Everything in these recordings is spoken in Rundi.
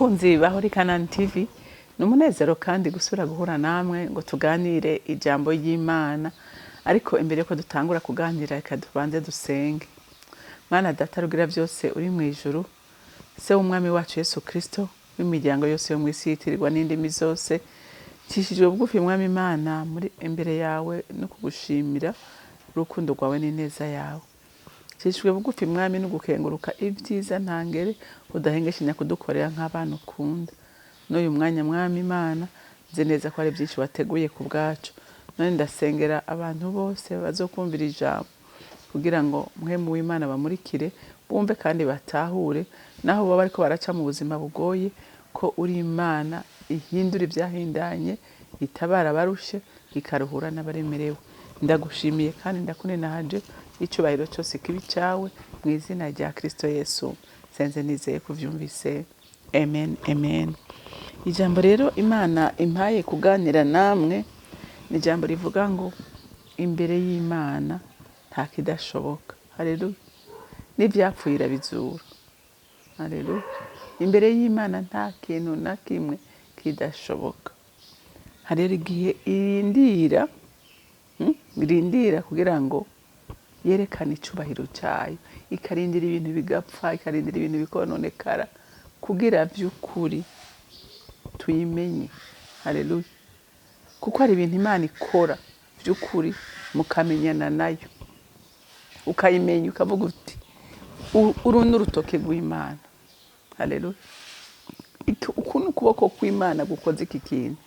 Bakunzi ba Holy Canaan TV, ni umunezero kandi gusubira guhura namwe ngo tuganire ijambo ry'Imana. Ariko imbere yuko dutangura kuganira, reka tubanze dusenge. Mwana Data rugira byose uri mu ijuru, Se w'Umwami wacu Yesu Kristo, w'imiryango yose yo mu isi yitirirwa n'indimi zose, nshishijwe bugufi, Mwami Imana, muri imbere yawe no kugushimira urukundo rwawe n'ineza yawe. Nshishijwe bugufi, Mwami, no gukenguruka ibyiza ntangere udahengeshanya kudukorera nk'abana ukunda. N'uyu mwanya, Mwami Imana, nzi neza ko hari byinshi wateguye ku bwacu. None ndasengera abantu bose bazokumvira ijambo kugira ngo Mpwemu w'Imana bamurikire, bumve kandi batahure, naho baba bariko baraca mu buzima bugoye, ko uri Imana ihindura ivyahindanye, itabara abarushe, ikaruhura n'abaremerewe. Ndagushimiye kandi ndakunenahaje. Icubahiro cyose kibi cawe, mu izina rya Kristo Yesu senze nizeye kuvyumvise, amen, amen. Ijambo rero Imana impaye kuganira namwe ni ijambo rivuga ngo imbere y'Imana nta kidashoboka. Haleluya! N'ivyapfuye irabizura. Haleluya! Imbere y'Imana nta kintu na kimwe kidashoboka. Hari igihe irindira, irindira kugira ngo yerekane icubahiro cayo, ikarindira ibintu bigapfa, ikarindira ibintu bikononekara kugira vy'ukuri tuyimenye. Haleluya! Kuko hari ibintu Imana ikora vy'ukuri mukamenyana nayo, ukayimenya, ukavuga uti: "Uru ni urutoke rw'Imana." Haleluya! Uku ni ukuboko kw'Imana gukoze iki kintu.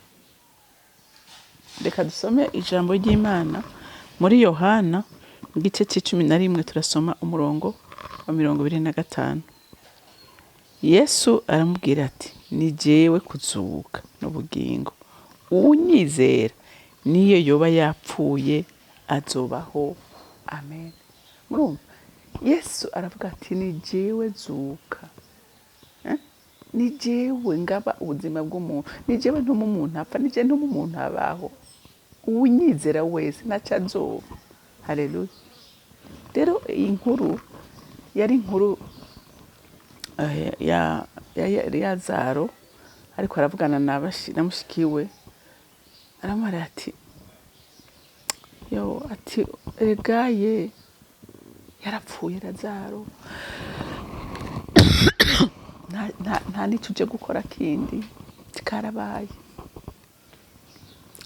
Reka dusome ijambo ry'Imana muri Yohana igice c'icumi na rimwe, turasoma umurongo wa 25. Yesu aramubwira ati: "Ni jewe kuzuka n'ubugingo. Uwunyizera niyo yoba yapfuye azobaho." Amen. Murumva, Yesu aravuga ati: "Ni jewe zuka." Eh? Ni jewe ngaba ubuzima bw'umuntu, ni jewe ntuma umuntu apfa, ni jewe ntuma umuntu abaho. Uwunyizera wese ntaco azoba. Haleluya! Rero iyi nkuru yari inkuru ya Lazaro, ariko aravugana na mushikiwe, aramubwira ati: "Yo," ati, "egaye yarapfuye Lazaro, nta n'ico uje gukora kindi, karabaye,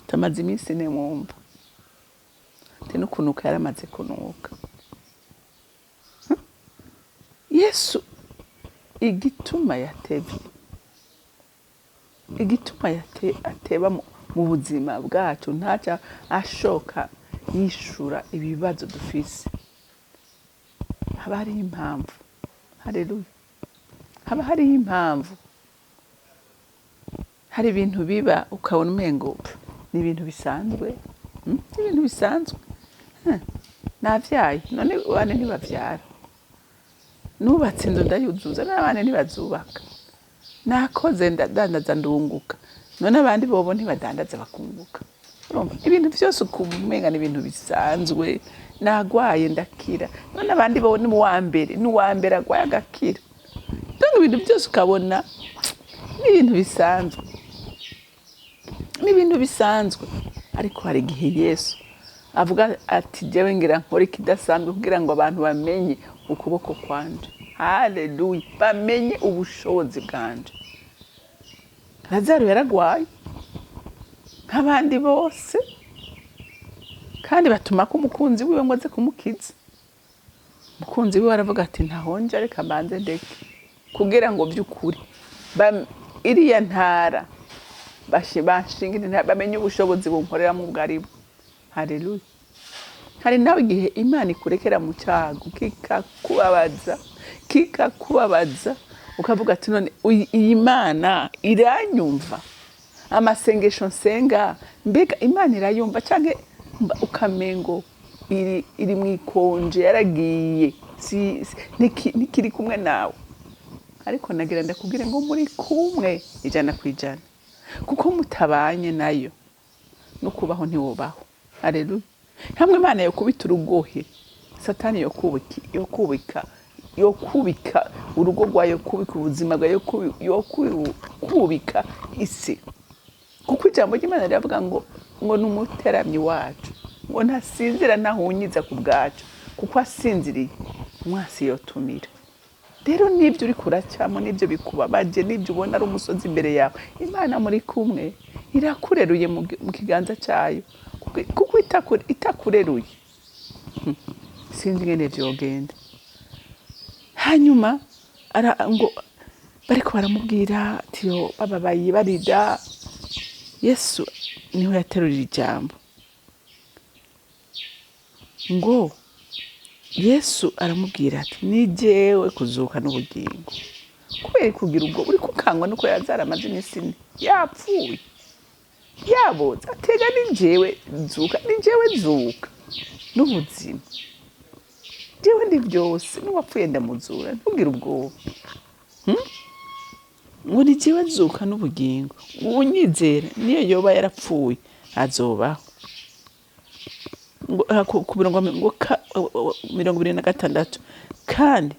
tamaze iminsi ine mwumva." Ati n'ukunuka yaramaze kunuka. Yesu igituma yatevye, igituma ateba mu buzima bwacu, ntaca ashoka yishura ibibazo dufise, haba hariho impamvu. Haleluya! Haba hariho impamvu. Hari ibintu biba ukabona umengo pff, ni ibintu bisanzwe, Ni ibintu bisanzwe. Navyaye, none bane ntibavyara? Nubatse inzu ndayuzuza, n'abana ntibazubaka? Nakoze, ndadandaza, ndunguka, none abandi bobo ntibadandaza bakunguka? Urumva, ibintu vyose ukumenga ni ibintu bisanzwe. Nagwaye ndakira, none abandi bo ni uwa mbere, ni uwa mbere agwaye agakira? Donc ibintu byose ukabona ni ibintu bisanzwe, ni ibintu bisanzwe. Ariko hari igihe Yesu avuga ati: "Jewe ngira nkore ikidasanzwe kugira ngo abantu bamenye ukuboko kwanje." Haleluya! Bamenye ubushobozi bwanje. Lazaro yaragwaye nk'abandi bose, kandi batuma ko umukunzi wiwe ngo aze kumukiza. Umukunzi wiwe aravuga ati: "Ntahonje, reka mbanze ndeke," kugira ngo by'ukuri iriya ntara banshingira intara, bamenye ubushobozi bunkoreramo ubwo ari bwo. Haleluya! Hari nawe igihe Imana ikurekera mu cyago kikakubabaza, kikakubabaza, ukavuga ati: "None iyi Mana iranyumva? Amasengesho nsenga, mbega Imana irayumva?" Canke ukamengo iri mu ikonje, yaragiye, ntikiri kumwe nawe. Ariko nagira ndakubwire ngo muri kumwe 100%, kuko mutabanye nayo no kubaho ntiwobaho. Haleluya! Hamwe Imana yo kubita urugohe, Satani yo kubika. Yokubika urugo rwawe, yokubika ubuzima bwawe, yokubika isi, kuko ijambo ry'Imana riravuga ngo ni umuteramyi wacu, ngo ntasinzira, ntahunyiza ku bwacu, kuko asinziriye umwasi yotumira. Rero n'ibyo uri kuracamo, n'ibyo bikubabaje, n'ibyo ubona ari umusozi imbere yawe, Imana muri kumwe, irakureruye mu kiganza cyayo, kuko itakureruye, sinzi ingene vyogenda. Hanyuma ngo bariko baramubwira ati yo bababaye, barira, Yesu niho yaterurira ijambo. Ngo Yesu aramubwira ati: "Ni jewe kuzuka n'ubugingo. Kubera kugira ubwo uri kukangwa nuko yazara amaze iminsi 4 yapfuye, yaboze?" Atega: "Ni jewe zuka, ni jewe zuka n'ubuzima, jewe ndi byose, n'uwapfuye ndamuzura, ntugire ubwoba." Ngo: "Ni jewe zuka n'ubugingo, unyizera niyo yoba yarapfuye azobaho." Ngo ku mirongo ngo 26: "Kandi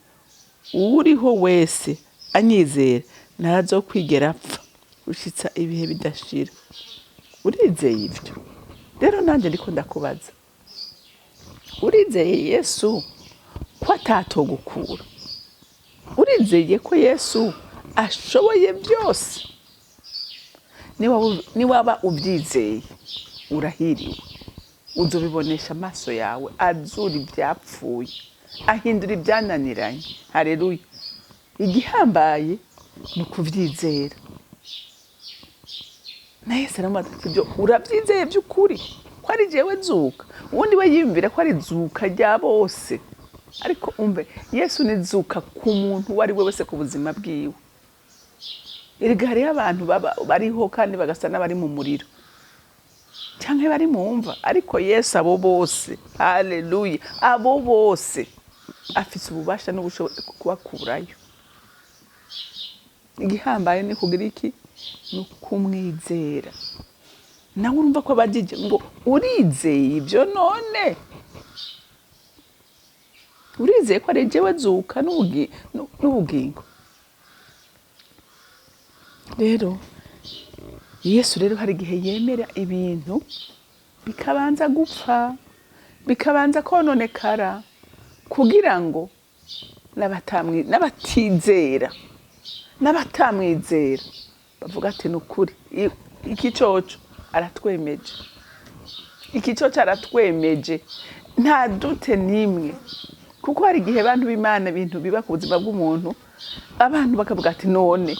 uwuriho wese anyizera ntazokwigera apfa gushitsa ibihe bidashira." Urizeye ivyo? Rero nanjye ndiko ndakubaza: urizeye Yesu ko atatogukura? Urizeye ko Yesu ashoboye byose? Niwaba ubyizeye, urahiriwe, uzobibonesha amaso yawe azura ibyapfuye, ahindura ibyananiranye. Hareruya! Igihambaye ni ukuvyizera. Na Yesu aramubaza ati: "Ibyo urabyizeye by'ukuri ko ari jewe zuka?" Ubundi we yiyumvira ko ari zuka rya bose, ariko umve, Yesu ni zuka ku muntu uwo ari we wese, ku buzima bwiwe. Erega hariho abantu bariho kandi bagasa n'abari mu muriro cyangwa bari mu mva, ariko Yesu abo bose, haleluya, abo bose afise ububasha n'ubushobozi bwo kubakurayo. Igihambaye ni kugira iki? Ni ukumwizera. Nawe urumva ko abajije ngo: "Urizeye ibyo none? Urizeye ko ari jewe zuka n'ubugingo?" Rero Yesu rero hari igihe yemera ibintu bikabanza gupfa, bikabanza kononekara, kugira ngo n'abatizera n'abatamwizera bavuga ati: "Ni ukuri, iki coco aratwemeje, iki coco aratwemeje, nta doute n'imwe." Kuko hari igihe, abantu b'Imana, ibintu biba ku buzima bw'umuntu, abantu bakavuga ati: "None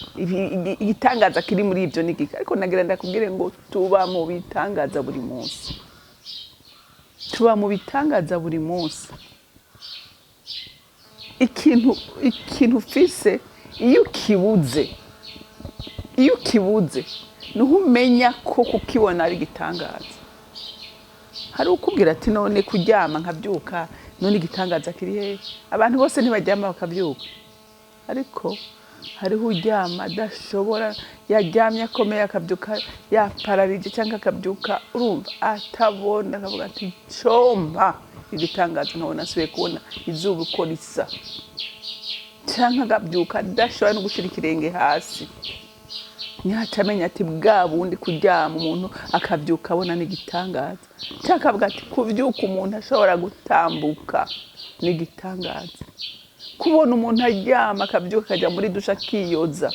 igitangaza kiri muri ibyo ni igiki?" Ariko nagira ndakubwire ngo tuba mu bitangaza buri munsi, tuba mu bitangaza buri munsi. Ikintu ufise, iyo ukibuze niho umenya ko kukibona ari igitangaza. Hari ukubwira ati: "None kuryama nkabyuka, none igitangaza kiri hehe? Abantu bose ntibaryama bakabyuka." Ariko hariho uryama adashobora, yaryamye akomeye, akabyuka yapararije, cyangwa akabyuka urumva atabona, akavuga ati: "Compa igitangaza nkabona asubiye kubona izuba uko risa." Cyangwa akabyuka adashobora no gushyira ikirenge hasi, ntihaca amenya ati: "Bwa bundi kuryama umuntu akabyuka abona n'igitangaza." Cyangwa akavuga ati: "Kubyuka umuntu ashobora gutambuka n'igitangaza." Kubona umuntu aryama akabyuka akajya muri douche akiyoza,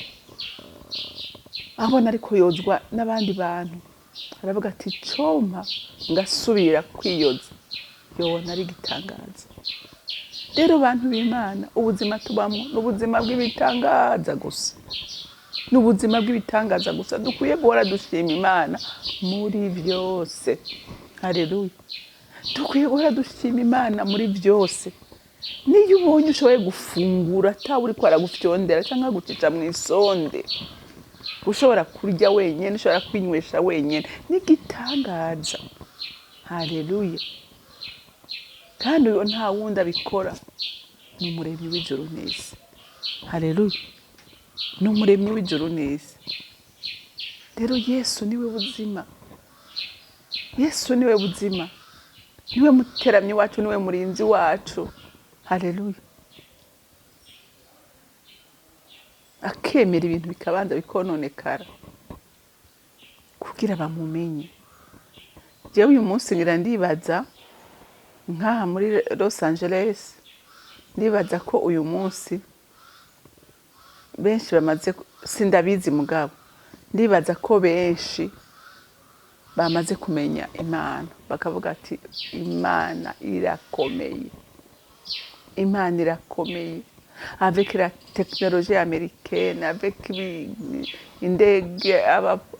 abona ariko yozwa n'abandi bantu, aravuga ati: "Compa ngasubira kwiyoza," yobona ari igitangaza. Rero bantu b'Imana, ubuzima tubamo ni ubuzima bw'ibitangaza gusa, ni ubuzima bw'ibitangaza gusa. Dukwiye guhora dushima Imana muri byose. Hareruya! Dukwiye guhora dushima Imana muri byose. Niyo ubonye ushoboye gufungura atawe uriko aragufyondera cyangwa gucica mu isonde, ushobora kurya wenyine, ushobora kwinywesha wenyine, n'igitangaza. Hareruya! Kandi uyo nta wundi abikora, ni Umuremyi w'ijuru n'isi. Hareruya! Ni Umuremyi w'ijuru n'isi. Rero Yesu niwe buzima, Yesu niwe buzima, niwe muteramyi wacu, niwe murinzi wacu. Hareruya! Akemera ibintu bikabanza bikononekara kugira bamumenye. Jewe uyu munsi ngira ndibaza nk'aha muri Los Angeles, ndibaza ko uyu munsi benshi bamaze, sindabizi mugabo ndibaza ko benshi bamaze kumenya Imana, bakavuga ati: "Imana irakomeye, Imana irakomeye." Avec la technologie américaine, avec indege,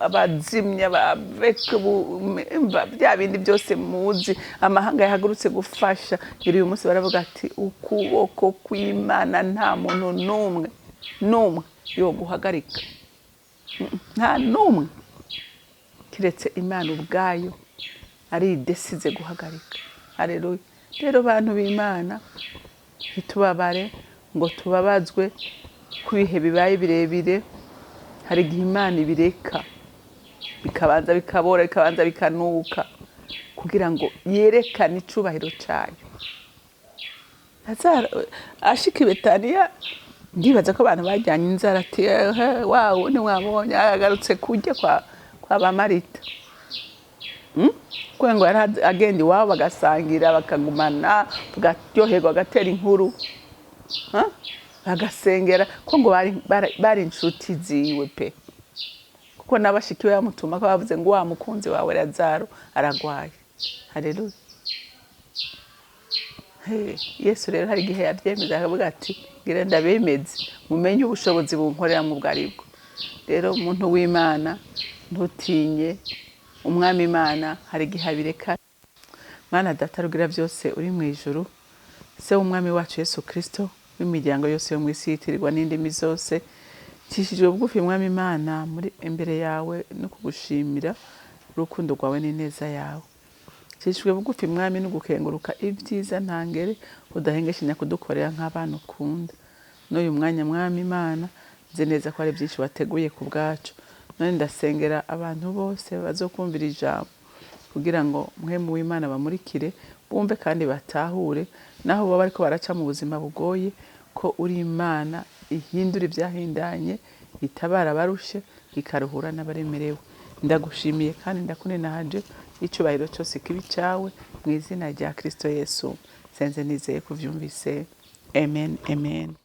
abazimya, avec bya bindi byose muzi amahanga yahagurutse gufasha, ngira uyu munsi baravuga ati: "Ukuboko kw'Imana nta muntu n'umwe n'umwe yoguhagarika, nta n'umwe, kiretse Imana ubwayo ari idesize guhagarika." Haleluya! Rero bantu b'Imana, ntitubabare ngo tubabazwe ko ibihe bibaye birebire. Hari igihe Imana ibireka bikabanza bikabora, bikabanza bikanuka, kugira ngo yerekane icubahiro cyayo. Lazaro ashika i Betaniya, ndibaza ko abantu bajyanye inzara, ati: "Ehe, wawe ntiwabonye agarutse kurya kwa ba Marita." Kubera ngo yari agenda iwabo bagasangira, bakagumana, bagaryoherwa, bagatera inkuru, Ha? Bagasengera ko ngo bari inshuti ziwe pe, kuko n'abashiki be bamutuma ko bavuze ngo: "Wa mukunzi wawe Lazaro aragwaye." Haleluya! Hey, Yesu rero hari igihe yabyemeza akavuga ati: "Ngira ndabemeze mumenye ubushobozi bunkorera mu bwo aribwo." Rero umuntu w'Imana, ntutinye. Umwami Imana hari igihe abireka. Mana Data rugira byose uri mu ijuru, Se w'Umwami wacu Yesu Kristo, w'imiryango yose yo mu isi yitirirwa n'indimi zose, ncishijwe bugufi, Mwami Imana, muri imbere yawe no kugushimira urukundo rwawe n'ineza yawe. Ncishijwe bugufi, Mwami, no gukenguruka ibyiza ntangere udahengeshanya kudukorera nk'abana ukunda. N'uyu mwanya, Mwami Imana, nzi neza ko hari byinshi wateguye ku bwacu. None ndasengera abantu bose bazokumvira ijambo, kugira ngo Mpwemu w'Imana bamurikire, bumve kandi batahure, naho baba bariko baraca mu buzima bugoye, ko uri Imana ihindura ibyahindanye, itabara abarushe, ikaruhura n'abaremerewe. Ndagushimiye kandi ndakunenahaje. Icyubahiro cyose kibi cyawe, mu izina rya Kristo Yesu senze nizeye kuvyumvise. Amen, amen.